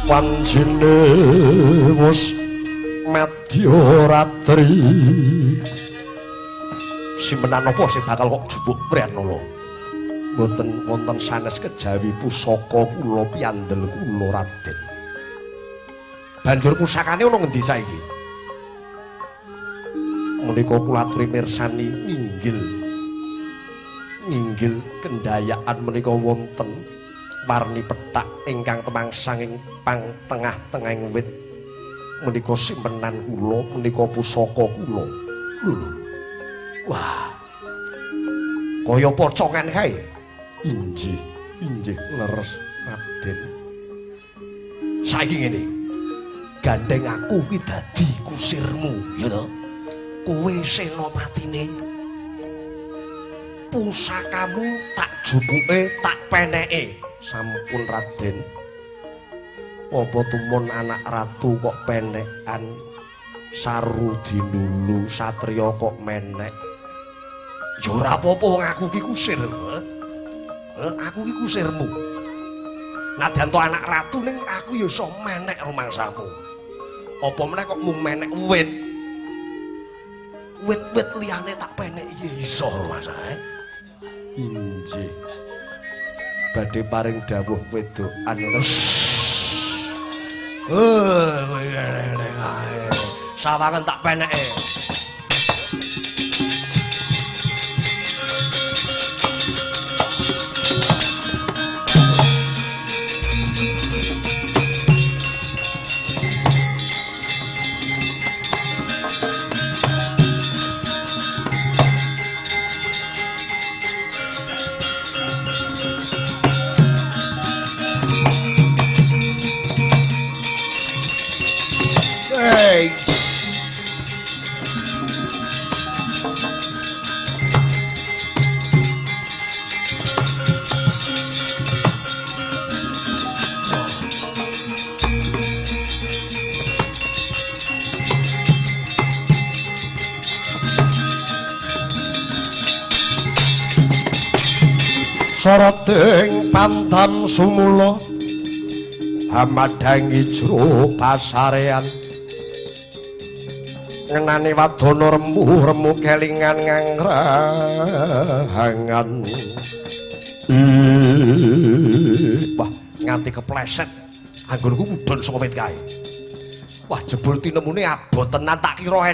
Wancine wis madya ratri. Simpenan apa sing bakal kok jupuk Wrehanala? Mboten wonten sanes kejawi pusaka kula piyandel kula Raden. Banjur pusakane ana ngendi saiki? Menika kula aturi mirsani nginggil. Nginggil kendayaan menika wonten warni pethak ingkang temangsang ing pang tengah-tengahing wit. Menika simpenan kula, menika pusaka kula. Lho. Wah. Kaya pocongan kae. Injih, injih leres Raden. Saiki ngene. Gandeng aku kuwi dadi kusirmu, ya to? Kowe senopatine. Pusakamu tak jupuke, tak peneke. Sampun Raden. Apa tumun anak ratu kok penekan, saru dinulu satriya kok menek. Ya ora apa-apa wong aku ki kusir. Aku ki kusirmu. Nadyan to anak ratu ning aku ya iso menek rumangsamu. Apa meneh kok mung menek wit. Wit-wit liyane tak penek ya iso rumangsae. Injih. Badhe paring dawuh wedokan terus. Kowe ngene kae. Sawangan tak peneke. Soroting pantam sumula hamadhangi jero pasarean ngenani wadana remu-remu kelingan ngangrahangan. Wah, nganti kepleset anggonku mudhun saka wit kae. Wah, jebul tinemune abot tenan, tak kira